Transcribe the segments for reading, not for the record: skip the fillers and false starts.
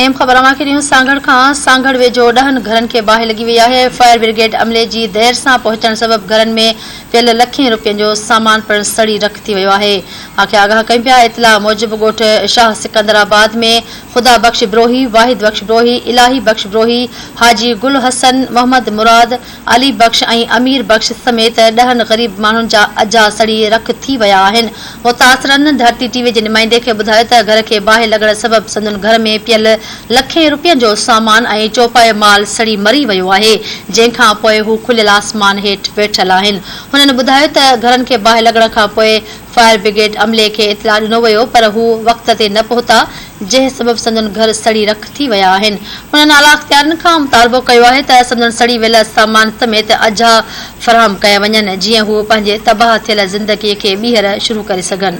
اهم خبر اوهان کي ڏيون سانگهڙ کان، سانگهڙ ويجهو ڏهن گهرن کي باهه لڳي وئي آهي، فائر برگيڊ عملي جي دير سان پهچڻ سبب گهرن ۾ پيل لکين روپين جو سامان پڻ سڙي رک ٿي ويو آهي. اوهان کي آگاهه ڪيون پيا اطلاع موجب ڳوٺ شاهه سڪندر آباد ۾ خدا بخش بروهي، واحد بخش بروهي، الاهي بخش بروهي، حاجي گل حسن، محمد مراد، علي بخش ۽ امير بخش سميت ڏهن غريب ماڻهن جا اجها سڙي رک ٿي ويا آهن. متاثرن ڌرتي ٽي وي جي نمائندي کي ٻڌايو ته گهر کي باهه لڳڻ سبب سندن گهر ۾ پيل لکين روپين جو سامان ۽ چوپايو مال سڙي مري ويو آهي، جنهن کان پوء هو کليل آسمان هيٺ ويٺل آهن. هنن ٻڌايو ته گهرن کي باهه لڳڻ کان پوء فائر برگيڊ عملي کي اطلاع ڏنو ويو پر هو وقت تي نه پهتا جنهن سبب سندن گهر سڙي رک ٿي ويا آهن. هنن اعليٰ اختيارين کان مطالبو ڪيو آهي ته سندن سڙي ويل سامان سميت اجها فراهم ڪيا وڃن جيئن هو پنهنجي تباهه ٿيل زندگي کي ٻيهر شروع ڪري سگهن.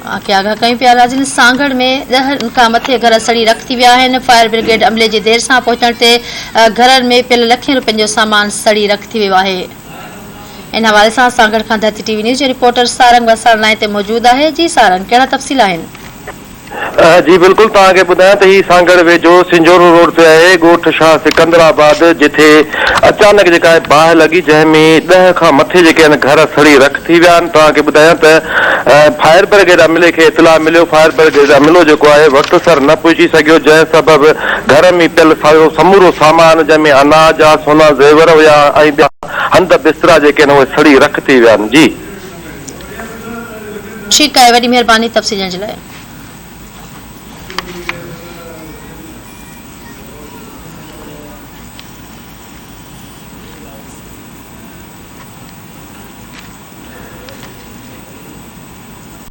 اوهان کي آگاهه ڪيون پيا ناظرين سانگهڙ ۾ ڏهن کان مٿي گهر سڙي رک ٿي ويا آهن فائر برگيڊ عملي جي دير سان پهچڻ تي گهرن ۾ پيل لکين روپين جو سامان سڙي رک ٿي ويو آهي. ان حوالي سان سانگهڙ کان ڌرتي ٽي وي نيوز جو رپورٽر سارنگ وساڻ لائين تي موجود آهي جي سارنگ ڪهڙا تفصيل آهن. جي بلڪل توهان کي ٻڌايان ته هي سانگهڙ ويجهو سنجهورو روڊ تي آهي ڳوٺ شاهه سڪندر آباد جتي اچانڪ جيڪا آهي باهه لڳي جنهن ۾ ڏهه کان مٿي جيڪي آهن گهر سڙي رک ٿي ويا آهن توهان کي ٻڌايان ته فائر برگيڊ عملي کي اطلاع مليو فائر برگيڊ عملو جيڪو آهي وقت سر نه پهچي سگهيو جنهن سبب گهر ۾ پيل سارو سمورو سامان جنهن ۾ اناج آ سونا زيور هيا ۽ ٻيا هنڌ بسترا جيڪي آهن اهي سڙي رک ٿي ويا آهن جي. ٺيڪ آهي وڏي مهرباني تفصيل ڏيڻ جي لاء.